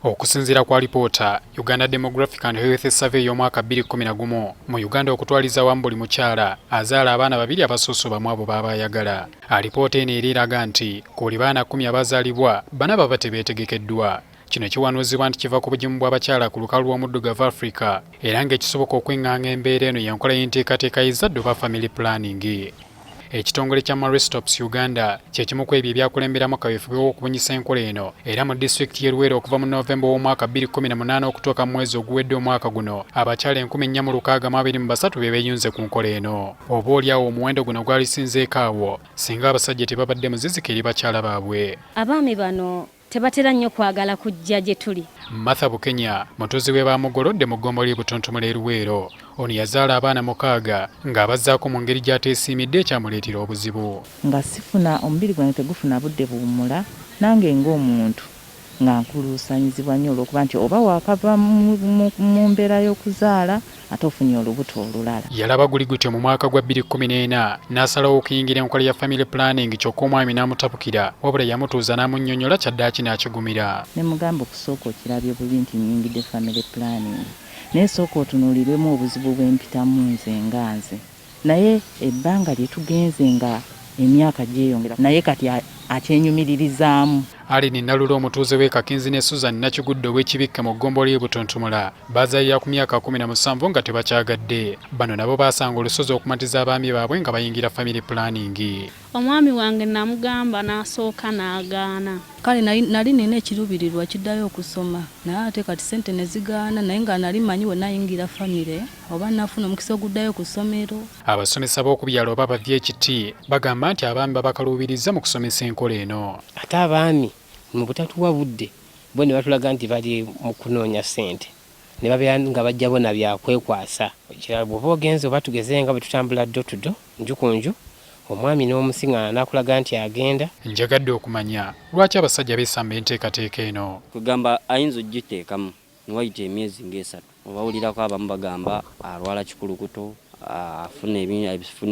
Okusinziira ku alipoota Uganda Demographic and Health Survey y'omwaka 2011, mu Uganda okutwaliza awamu buli mukyala azaala abaana babiri abasoose bamu abo b'aba ayagala. Alipoota eno era eraga nti ku buli baana 10 abazaalibwa, bana baba tebeetegekeddwa. Kino kiwanuuzibwa nti kiva ku bugimu bw'abakyala ku lukalu lw'omuddugavu Africa, era ng'ekisoboka okweŋŋanga embeera eno y'enkola y'enteekateeka y'ezzadde oba family planning. Ekitongole kya Marie Stopes Uganda kye kimu ku ebyo ebyakulemberamu kaweefube w'okubunyisa enkola eno, era mu disitulikiti y'e Luweero okuva mu Novemba w'omwaka 2018 okutuuka mu mwezi oguwedde omwaka guno, abakyala 4623 be beeyunze ku nkola eno. Oboolyawo omuwendo guno gwalisinzeeko awo singa abasajja tebabadde muziziko eri bakyala baabwe. Abaami bano tebatera nnyo kwagala kujja gye tuli. Martha Bukenya mutuuze w'e Bamugolodde mu ggombolola y'e Butuntumula e Luweero. Ono yazaala abaana 6 ng'abazzaako mu ngeri gy'ateesiimidde ekyamuleetera obuzibu. Nga sifuna, omubiri gwange tegufuna budde buwummula, nange ng'omuntu nga nkuluusanyizibwa nnyo olw'okuba nti oba waakava mu mbeera y'okuzaala ate ofunye olubuto olulala. Yalaba guli gutyo mu mwaka gwa 2014 n'asalawo okuyingira enkola ya family planning, kyokka omwami n'amutabukira, wabula yamutuuza n'amunnyonnyola kyaddaaki n'akigumira. Ne mugamba, okusooka okirabye bubi nti nnyingidde family planning, naye sooka otunuuliremu obuzibu bwe mpitamu nze nga nze. Naye ebbanga lye tugenze nga emyaka gyeyongera, naye kati akyenyumiririzaamu. Allen Nalula omutuuze w'e Kakinzi ne Susan Nakigudde ow'Ekibikke mu ggombolola y'e Butuntumula baazaalira ku myaka 17 nga tebakyagadde. Bano nabo baasanga olusozi okumatiza abaami baabwe nga bayingira family planning. Omwami wange namugamba n'asooka n'agaana. Kale nali nina ekiruubirirwa kiddayo okusoma, naye ate kati ssente ne zigaana, naye nga nali mmanyi we nayingira famire oba nafuna omukisa oguddayo ku ssomero. Abasomesa b'oku byalo oba bavyekiti bagamba nti abaami babakaluubirizza mu kusomesa enkola eno. Ate abaami mu butatuwa budde bo ne batulaga nti bali mu kunoonya ssente, ne babeera nga bajja bona byakwekwasa. Ekirala, bw'oba ogenze oba tugeze nga bwe tutambula door to door, nju ku nju, omwami n'omusiŋŋaana n'akulaga nti agenda. Njagadde okumanya lwaki abasajja beesamba enteekateeka eno. Kwegamba ayinza ogiteekamu newayita emyezi ng'esatu, obawulirako abamu bagamba alwala kikulukuto, afuna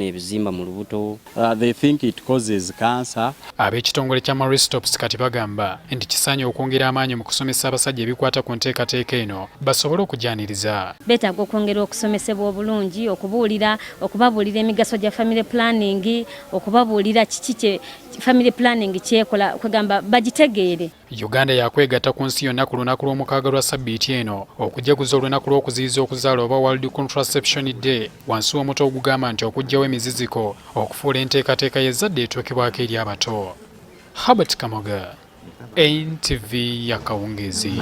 ebizimba mu lubuto. They think it causes cancer. Ab'ekitongole kya Marie Stopes kati bagamba nti kisaanye okwongera amaanyi mu kusomesa abasajja ebikwata ku nteekateeka eno basobole okugyaniriza. Beetaaga okwongera okusomesebwa obulungi, okubabuulira emigaso gya family planning, okubabuulira kiki kye family planning kyekola, kwegamba bagitegeere. Uganda yakwegatta ku nsi yonna ku lunaku lw'omukaaga lwa sabbiiti eno okujaguza olunaku lw'okuziyiza okuzaala oba World Contraception Day, wansi w'omutwe ogugamba nti okuggyawo emiziziko okufuula enteekateeka y'ezzadde etuukibwako eri abato. Herbert Kamoga, NTV ya Kawungeezi.